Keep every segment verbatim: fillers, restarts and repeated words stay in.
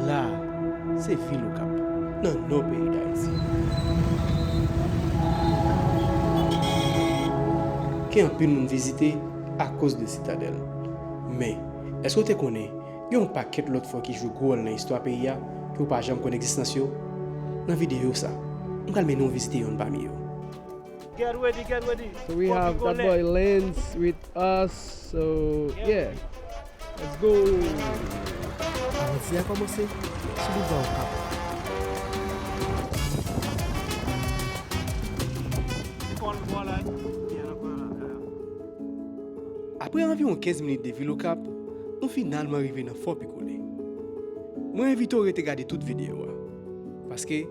La a, se vil Okap, nan nò peyi Dayiti. Ke anpil moun vizite akoz de Sitadèl. Men, èske w te konnen gen yon pakèt lòt fò ki jwe gwo wòl nan istwa peyi a ke w pa janm konn egzistans yo? Nan videyo sa, m pral mennen w vizite yonn pami yo. Get ready, get ready. So we have that boy Lens with us. So yeah, let's go. Avanti a kòmanse sou boulva Okap. Apre anviwon kenz minit de vil Okap, nou finalman rive nan Fò Pikole. Mwen envite w rete gade tout videyo a, paske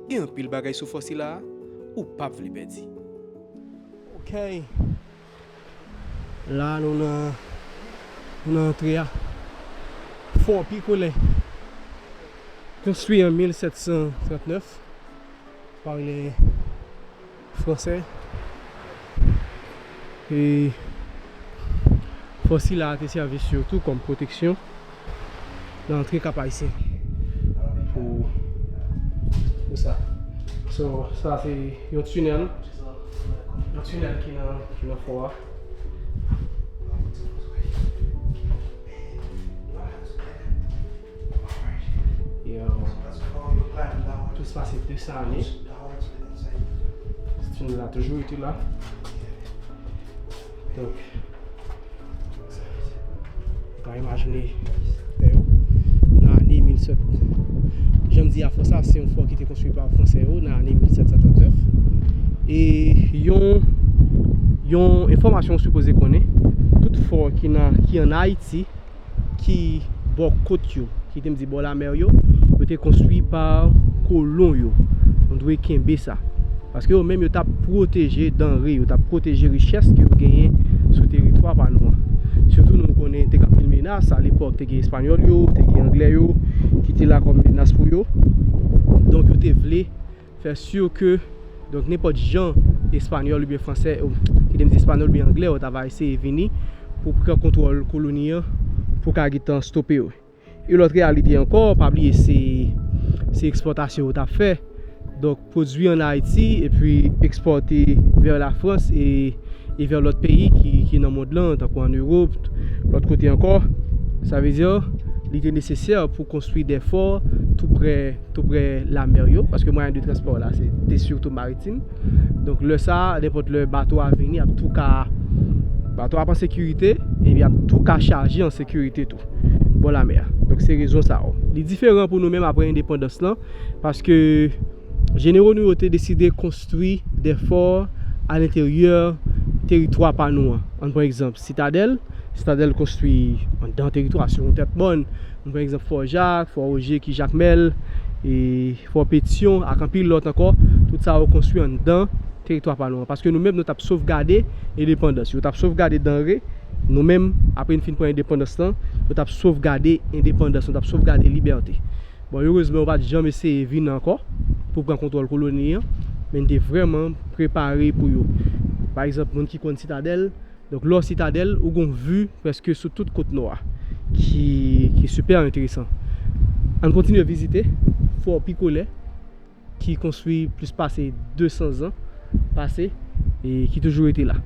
gen anpil bagay sou fò sila a ou p ap vle pèdi. Ok. La, nou nan, nou nan antre a. Fò Pikolè. Konstwi an mil sèt san trant nèf pa le Fransè. E fò sila a te sèvi sitou kòm pwoteksyon nan antre Kap Ayisyen pou, pou sa. So, sa se yon tinèl, yon tinèl ki nan, ki nan fò a. Yo, plis pase de san ane. Tinèl la toujou rete la. Donk, ou ka imajine fè yo nan ane mil sèt. Jan m di a, fò sa se yon fò ki te konstwi pa Fransè yo nan ane mil sèt san trant nèf. E yon, yon enfòmasyon w sipoze konnen, tout fò ki nan, ki ann Ayiti, ki bò kot yo, kite m di bò lamè yo, yo te konstwi pa kolon yo. Nou dwe kenbe sa. Paske yo menm yo t ap pwoteje danre, yo t ap pwoteje richès ke yo genyen sou teritwa pa nou an. Sitou nou konnen te gen anpil menas, alepòk te gen Espanyòl yo, te gen Anglè yo, ki te la kòm menas pou yo. Donk yo te vle fè si ke, donk nenpòt jan Espanyòl oubyen Fransè, ou, kite m di Espanyòl oubyen Anglè yo ta va eseye vini pou pran kontwòl koloni an, pou ka gentan stope yo. Yon lòt reyalite ankò, pa bliye se, se ekspòtasyon yo t ap fè. Donk, pwodui ann Ayiti epi ekspòte vè Lafrans e, e vè lòt peyi ki, ki nan mond lan, tankou ann Ewòp, lòt kote ankò. Sa vle di, li te nesesè pou konstwi de fò tou prè, tou prè lamè yo, paske mwayen de transpò la, se te sitou maritim. Donk, lè sa a, nenpòt lè bato a vini, ap tou ka, bato a ap an sekirite, epi ap tou ka chaje an sekirite tou, bò lamè a. Donk, se rezon sa yo. Li diferan pou nou menm apre endepandans lan, paske jenero nou yo te deside konstwi de fò alenteryè teritwa pa nou an. Ann pran egzanp, Sitadèl. Sitadèl konstwi anndan teritwa, sou yon tèt mòn. Ann pran egzanp, Fò Jak, Fò Oje ki Jakmèl, e Fò Petyon, ak anpil lòt ankò. Tout sa yo konstwi anndan teritwa pa nou an. Paske nou menm, nou t ap sovgade endepandans. Yo t ap sovgade danre. Nou menm, apre n fin pran endepandans lan, nou t ap sovgade endepandans, nou t ap sovgade libète. Bon, erezman, yo pa t janm eseye vin ankò pou pran kontwòl koloni an, men n te vrèman prepare pou yo. Pa egzanp, moun ki konn Sitadèl, donk, lè w Sitadèl, ou gon vi prèske sou tout kot nò a, ki, ki sipè enteresan. Ann kontinye vizite Fò Pikolè, ki konstwi plis pase de san zan pase, e ki toujou rete la.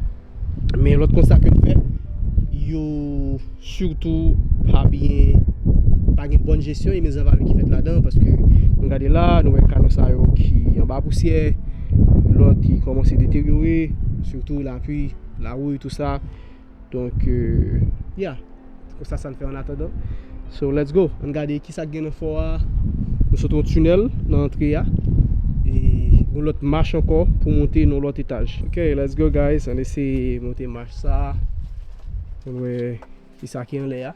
Men lòt konsta ke n fè, yo sitou pa byen, pa gen bòn jesyon e mizanvalè ki fèt ladan, paske nou gade la, nou wè kanon sa yo ki anba pousyè, lòt ki kòmanse deteryore, sitou lapli, lawouy, tou sa. Donk, euh, yeah. Konsa sa n fè an atandan. So, let's go. Ann gade kisa k gen nan fò a. Nou sot yon tinèl nan antre a. E yon lòt mach ankò pou monte nan lòt etaj. Ok, let's go, guys. Ann eseye monte mach sa. Pou n wè kisa ki anlè a.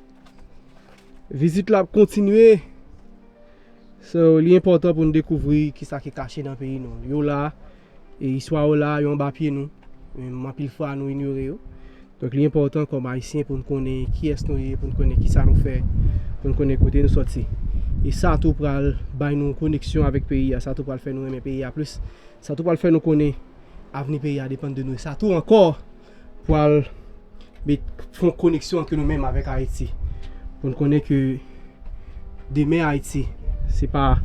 Vizit la ap kontinye. So, li enpòtan pou n dekouvri kisa ki kache nan peyi nou. Yo la, e istwa yo la, yo anba pye nou. Men anpil fwa, nou inyore yo. Donk, li enpòtan kòm Ayisyen pou n konnen kiyès nou ye, pou n konnen kisa nou fè, pou n konnen kote nou sòti. E sa tou pral bay nou koneksyon avèk peyi a, sa tou pral fè nou renmen peyi a plis. Sa tou pral fè nou konnen avni peyi a depann de nou. E sa tou ankò pral met, fè yon koneksyon ant nou menm avèk Ayiti. Pou n konnen ke Demen Ayiti, se pa,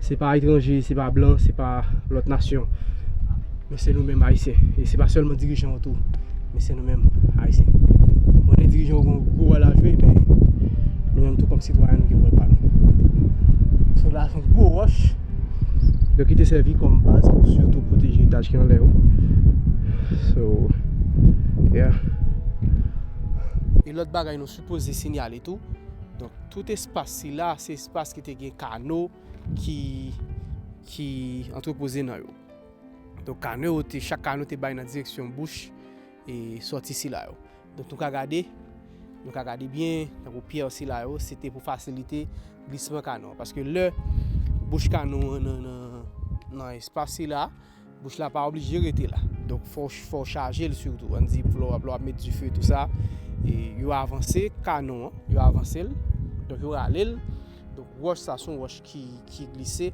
se pa etranje, se pa blan, se pa lòt nasyon. Men se nou menm Ayisyen. E se pa sèlman dirijan yo tou, men se nou menm Ayisyen. Mwen konnen dirijan yo gen yon gwo wòl a jwe, men nou menm tou kòm sitwayen, nou gen wòl pa nou. So la, se yon gwo wòch. Donk, ki te sèvi kòm baz pou sitou pwoteje etaj ki anlè yo. So, yeah. E lòt bagay nou sipoze sinyale tou. Donk, tout espas sila, se espas ki te gen kano ki, ki antrepoze nan yo. Donk, kano yo te, chak kano te bay nan direksyon bouch e sòti sila yo. Donk, nou ka gade, nou ka gade byen, tankou pyè sila yo, se te pou fasilite glisman kano an. Paske lè bouch kano an nan, nan, nan espas sila, bouch la pa oblije rete la. Donk, fò, fò w chaje l sitou. Ann di, pou lè w ap, lè w ap met dife, tou sa, e yo avanse kano an, yo avanse l. Donk, yo rale l. Donk, wòch sa, se yon wòch ki, ki glise.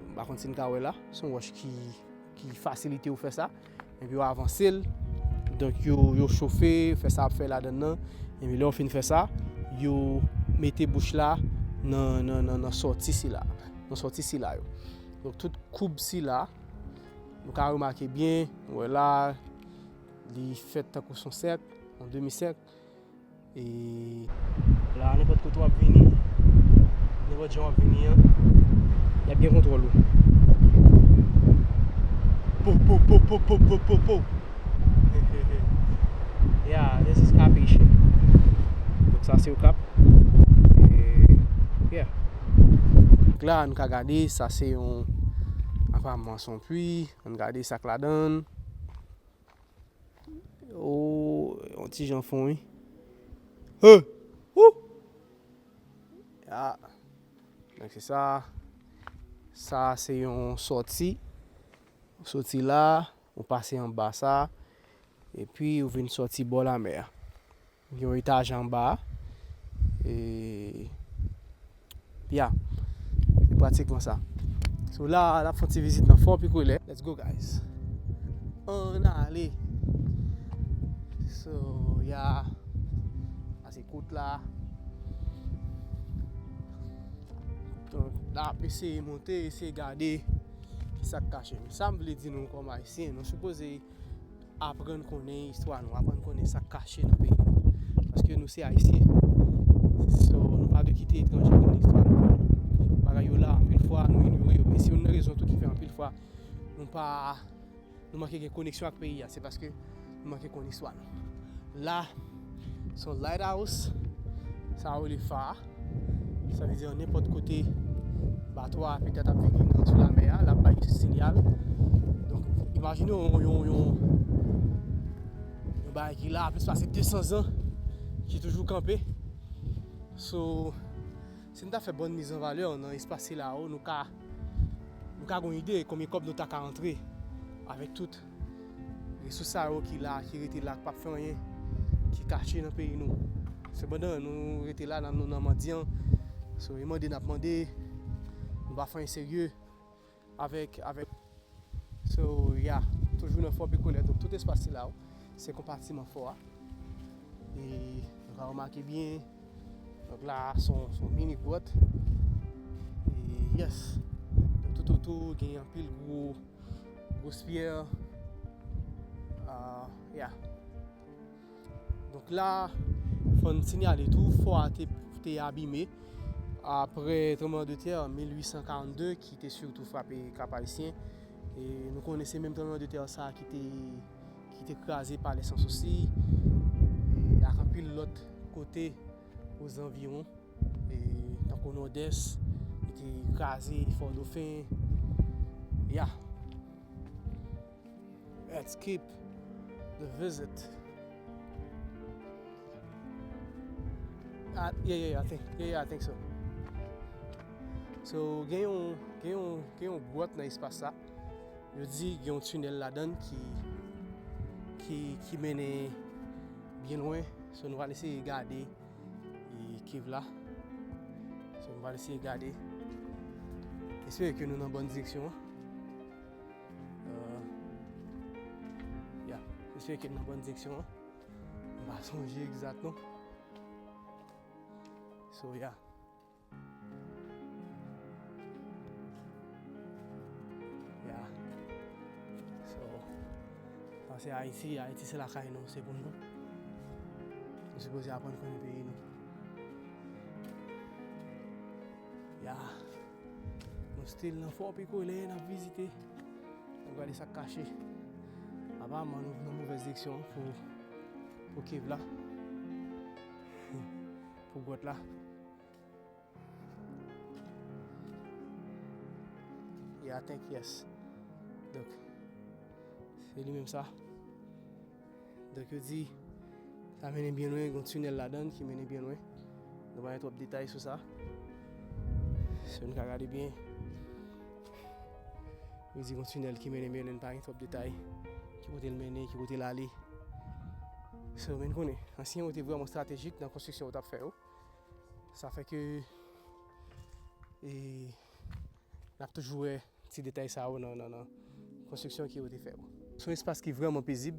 M pa konn si n ka wè la. Se yon wòch ki, ki fasilite yo fè sa. Epi yo avanse l. Donk, yo, yo chofe, fè sa y ap fè ladann nan. Epi lè yo fin fè sa, yo mete bouch la nan, nan, nan, nan sòti sila. Nan sòti sila yo. Donk, tout koub sila, nou ka remake byen, nou wè la, li fèt tankou se yon sèk, yon demi sèk. E la, nenpòt kote w ap vini, nenpòt jan w ap vini an, y ap gen kontwòl ou. Po, po, po, po, po, po, po, po. Yeah, this is Cap Haïtien. Donk sa se Okap. E, yeah. Donk la, nou ka gade, sa se yon, aparaman se yon pwi. Ann gade sa k ladan l. Oh, yon ti jan fon, wi. He! Wou! Ya. Donk se sa. Sa se yon sòti. Ou soti la, ou pase anba sa, epi ou vin sòti bò lamè a. Gen yon etaj anba a. E, ya. Se pratikman sa. So la, n ap fè yon ti vizit nan Fò Pikolè. Let's go, guys. Ann ale. So, ya. Sa se kout la. Donk, n ap eseye monte, eseye gade kisa k kache. Men sa m vle di nou kòm Ayisyen, nou sipoze aprann konnen istwa nou, aprann konnen sa k kache nan peyi nou. Paske nou se Ayisyen. So, nou pa dwe kite etranje konnen istwa nou. Bagay yo la, anpil fwa, nou inyore yo. E se youn nan rezon tou ki fè anpil fwa nou pa, nou manke gen koneksyon ak peyi a. Se paske nou manke konn istwa nou. La, se yon lighthouse. Sa yo rele fa. Sa vle di nenpòt kote bato a petèt ap vini nan, sou lamè a, l ap bay sinyal. Donk, imajine yon, yon, yon, yon bagay ki la plis pase de san zan, ki toujou kanpe. So, si n ta fè bòn mizanvalè nan espas sila yo, nou ka, nou ka gen yon ide konbyen kòb nou ta ka antre avèk tout resous sa yo ki la, ki rete la, k p ap fè anyen, ki kache nan peyi nou. Sepandan, nou rete la, nan, nou nan mandyan. So, e mande n ap mande, nou pa fè anyen serye avèk, avèk. So, ya, toujou nan Fò Pikolè. Donk, tout espas sila yo, se konpatiman fò a. E nou ka remake byen. Donk la, se yon, se yon mini gwòt. E, yes. Donk, toutotou, gen anpil gwo, gwo pyè. Ah, ya. Donk la, fò n sinyale tou, fò a te, te abime apre tranblemanntè mil uit san karannde ki te sitou frape Kap Ayisyen. E nou konnen se menm tranblemanntè sa ki te, ki te kraze Palè Sansousi, e ak anpil lòt kote ozanviwon, e tankou Nòdès, ki te kraze Fò Dofen. Ya. Let's keep the visit. Ah, yeah, yeah, yeah, I think, yeah, yeah, I think so. So, gen yon, gen yon, gen yon gwòt nan espas sa. Yo di gen yon tinèl ladan l ki, ki, ki mennen byen lwen. So, nou pral eseye gade, e, kev la. So, nou pral eseye gade. Espere ke nou nan bòn direksyon an. Euh, ya, espere ke nou nan bòn direksyon an. M pa sonje egzat non. So, ya. Se Ayiti, Ayiti se lakay nou, se pou nou. Nou sipoze aprann konnen peyi nou. Ya. Nou still nan Fò Pikolè, n ap vizite. N ap gade sa k kache. Apaman nou nan movèz direksyon pou, pou cave la. Pou gwòt la. Yeah, I think yes. Donk, se li menm sa. Donk, yo di, sa mennen byen lwen, gen yon tinèl ladan l ki mennen byen lwen. Nou pa gen twòp detay sou sa. Si nou ka gade byen, yo di gen yon tinèl ki mennen byen lwen, pa gen twòp detay. Ki kote l mennen, ki kote l ale. So, men konnen, ansyen yo te vrèman estratejik nan konstriksyon yo t ap fè yo. Sa fè ke, e, n ap toujou wè ti detay sa yo nan, nan, nan konstriksyon ke yo te fè yo. Se yon espas ki vrèman pezib,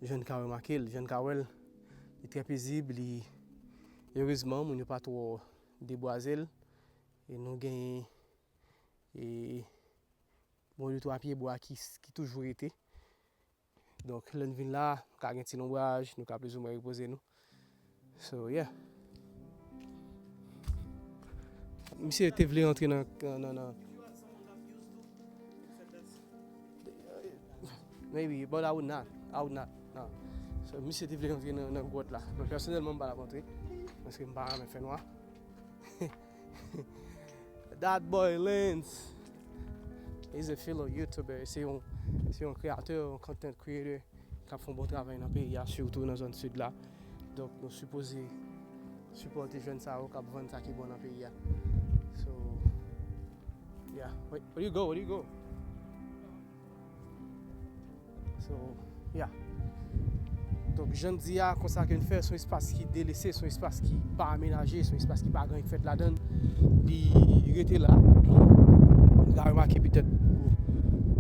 jan n ka remake l, jan n ka wè l, li trè pezib, li, erezman, moun yo pa twò debwaze l, e nou genyen, e, bon, de twa pye bwa ki, ki toujou rete. Donk, lè n vin la, nou ka gen ti lonbraj, nou ka plizoumwen repoze nou. So, yeah. Misye te vle rantre nan, nan, nan, nan. Maybe, but I would not. I would not. No. So, misye te vle rantre nan, nan gwòt la. Men pèsonèlman, m pa t ap rantre. Paske m pa renmen fè nwa. That boy Lens is a fellow YouTuber. Se yon, se yon kreyatè, yon content creator k ap fè yon bon travay nan peyi a, sitou nan zòn sid la. Donk, nou sipoze sipòte jèn sa yo k ap vann sa ki bon nan peyi a. So, yeah. Wait, where you go? Where you go? So, yeah. Donk, jan n di a, konsa ke n fè, se yon espas ki delese, se yon espas ki pa amenaje, se yon espas ki pa gen anyen k fèt ladan l. Li rete la. N ka remake petèt,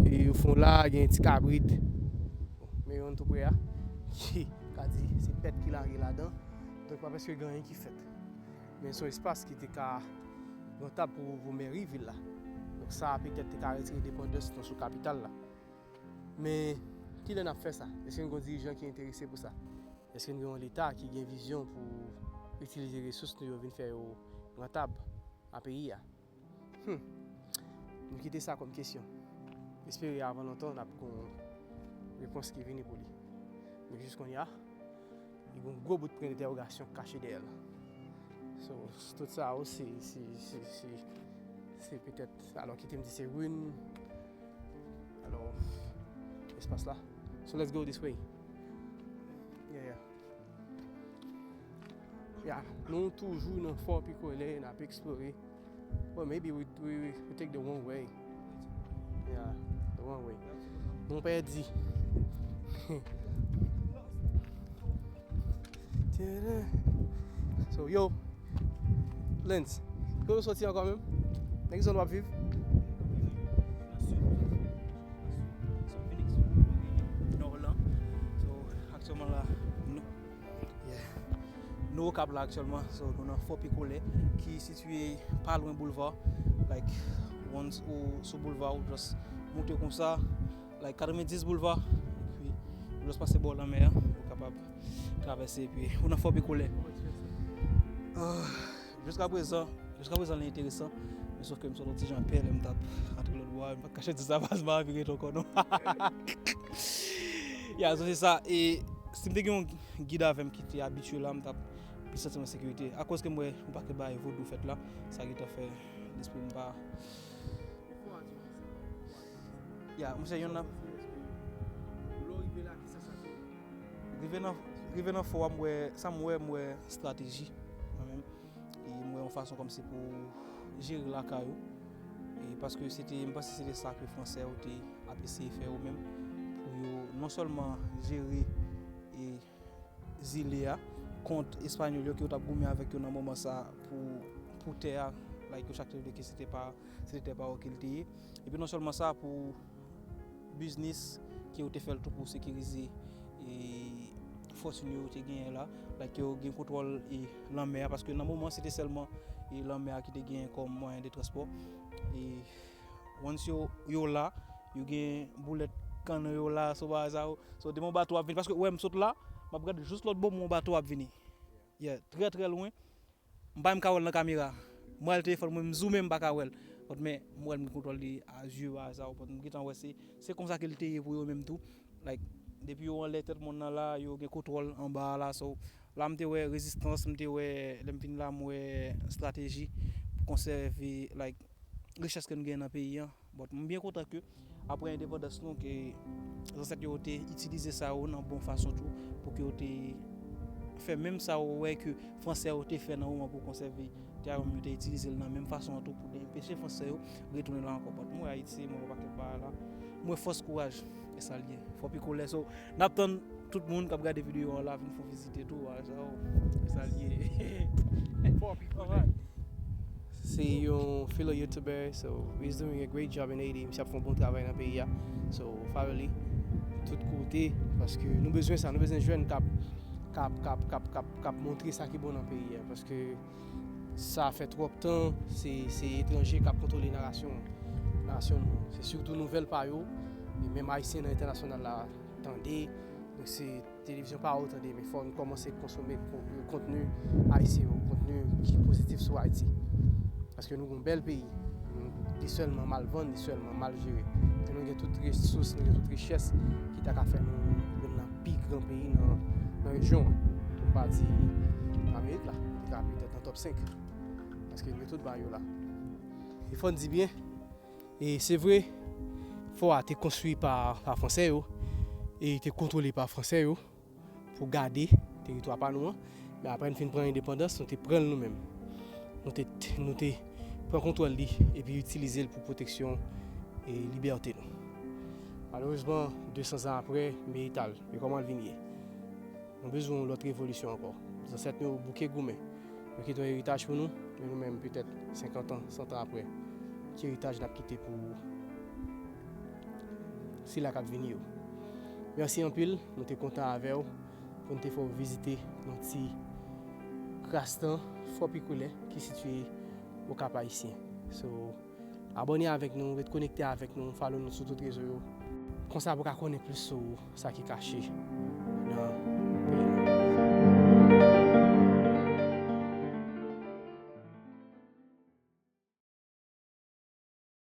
e, o fon la, gen ti kabrit. Men youn tou pre a, ki ka di se pèt ki lage ladan. Donk, pa prèske gen anyen ki fèt. Men se yon espas ki te ka rantab pou, pou mèri vil la. Donk, sa petèt te ka retire depandans nou sou kapital la. Men, kilè n ap fè sa? Èske n gen yon dirijan ki enterese pou sa? Èske n gen yon Leta ki gen vizyon pou itilize resous nou yo vin fè yo rantab a peyi a? Hmm. Nou kite sa kòm kesyon. Espere avan lontan, n ap gen yon repons ki vini pou li. Men jis kounye a, li gen yon gwo bout pwen entèwogasyon kache dèyè l. So, tout sa yo, se, se, se, se, se petèt, alò, kite m di se ruin. Alò, espas la. So, let's go this way. Yeah, yeah. Yeah, nou toujou nan Fò Pikolè, n ap eksplore. Well, maybe we, we, we take the wrong way. Yeah, the wrong way. Nou pèdi. So, yo, Lens, kote w soti ankò menm? Nan ki zòn w ap viv? Nan sid. Nan sid. Sou Phoenix, nò lan. So, aktyèlman la, nou, yeah. Nou Okap la aktyèlman. So, nou nan Fò Pikolè, ki sitiye pa lwen boulva. Like, once ou sou boulva, ou just moute konsa. Like, katrevenndis boulva. Epi, ou just pase bò lanmè a. Ou kapab travèse, epi ou nan Fò Pikolè. Ah, jiska prezan, jiska prezan, li enteresan. Men sòf ke m sot yon ti jan pè lè m t ap antre lòt bò a. M pa t kache di sa, pas m pa anvi rete ankò, non. Ya, so se sa. E si m te gen yon gid avè m ki te abitye la, m t ap pi santi m an sekirite. Akoz ke m wè yon pakèt bagay vodou fèt la, sa gentan fè lespri m pa. Ya, monchè, yonn nan. Rive nan, rive nan fò a, m wè, sa m wè, m wè estrateji, kanmenm. E m wè yon fason kòmsi pou jere lakay ou. E paske se te, m panse se te sa ke Fransè yo te ap eseye fè yo menm. Pou yo non sèlman jere e zile a kont Espanyòl yo ke yo t ap goumen avèk yo nan moman sa pou, pou tè a, like, yo chak te vle ke se te pa, se te tè pa yo ke l te ye. Epi non sèlman sa, pou biznis ke yo te fè l tou pou sekirize e fòtin yo te genyen la, like, yo gen kontwòl e lanmè a, paske nan moman se te sèlman e lanmè a ki te genyen kòm mwayen de transpò. E once yo, yo la, yo gen boulèt kanno yo la, sou bagay sa yo. So, depi yon bato ap vini, paske, wè, m sot la, m ap gade jis lòt bò, yon bato ap vini. Yeah, trè, trè lwen. M pa menm ka wè l nan kamera. Mwen al telefòn mwen, m zoumen, m pa ka wè l. But men, m wè l, m gen kontwòl li a zye bagay sa yo. But m gentan wè se, se konsa ke l te ye pou yo menm tou. Like, depi yo anlè tèt mòn nan la, yo gen kontwòl anba a la. So, la m te wè rezistans, m te wè, lè m vin la, m wè estrateji pou konsève, like, richès ke nou gen nan peyi an. But m byen kontan ke apre endepandans nou, ke zansèt yo te itilize sa yo nan bon fason tou, pou ke yo te fè menm sa yo wè ke fransè yo te fè nan moman pou konsève tè a yo, menm yo te itilize l nan menm fason an tou pou te enpeche fransè yo retounen la ankò. But m wè Ayiti, m wè yon pakèt bagay la. M wè fòs, kouraj, e sa l ye. Fò pi kolè. So, n ap tann tout moun k ap gade videyo an la vin fè yon vizite tou, a sa yo, e sa l ye. Fò pi kolè. Se yon fellow YouTuber, so he's doing a great job in Haiti. Misye ap fè yon bon travay nan peyi a. So, follow li tout kote, paske nou bezwen sa, nou bezwen jèn k ap, k ap, k ap, k ap, k ap, k ap montre sa ki bon nan peyi a, paske sa fè twòp tan, se, se etranje k ap kontwole narasyon, narasyon nou. Se sitou nouvèl pa yo, e menm Ayisyen nan entènasyonal la tande, donk se televizyon pa yo tande, men fò nou kòmanse konsome kon-, kontni ayisyen yo, kontni ki pozitif sou Ayiti. Paske nou gen yon bèl peyi. Nou, li sèlman mal vann, li sèlman mal jere. E nou gen tout resous, nou gen tout richès ki ta ka fè nou youn nan pi gran peyi nan, nan rejyon an. Pou m pa di Amerik la, ki ta petèt nan top senk. Paske nou gen tout bagay yo la. E fò n di byen, e se vre, fò a te konstwi pa, pa fransè yo, e te kontwole pa fransè yo, pou gade teritwa pa nou an. Men apre n fin pran endepandans, nou te pran l nou menm. Nou te, nou te pran kontwòl li epi itilize l pou pwoteksyon e libète nou. Malerezman, de san zan apre, men eta l, men kòman l vin ye? Nou bezwen yon lòt revolisyon ankò. Zansèt nou yo bouke goumen. Yo kite yon eritaj pou nou, men nou menm, petèt senkant an, san tan apre, ki eritaj n ap kite pou sila k ap vini yo? Mèsi anpil, nou te kontan avè w pou n te fè w vizite yon ti kras tan Fò Pikolè ki sitiye Okap Ayisyen. So, abòne avèk nou, ret konekte avèk nou, follow nou sou tout rezo yo. Konsa pou w ka konnen plis sou sa ki kache nan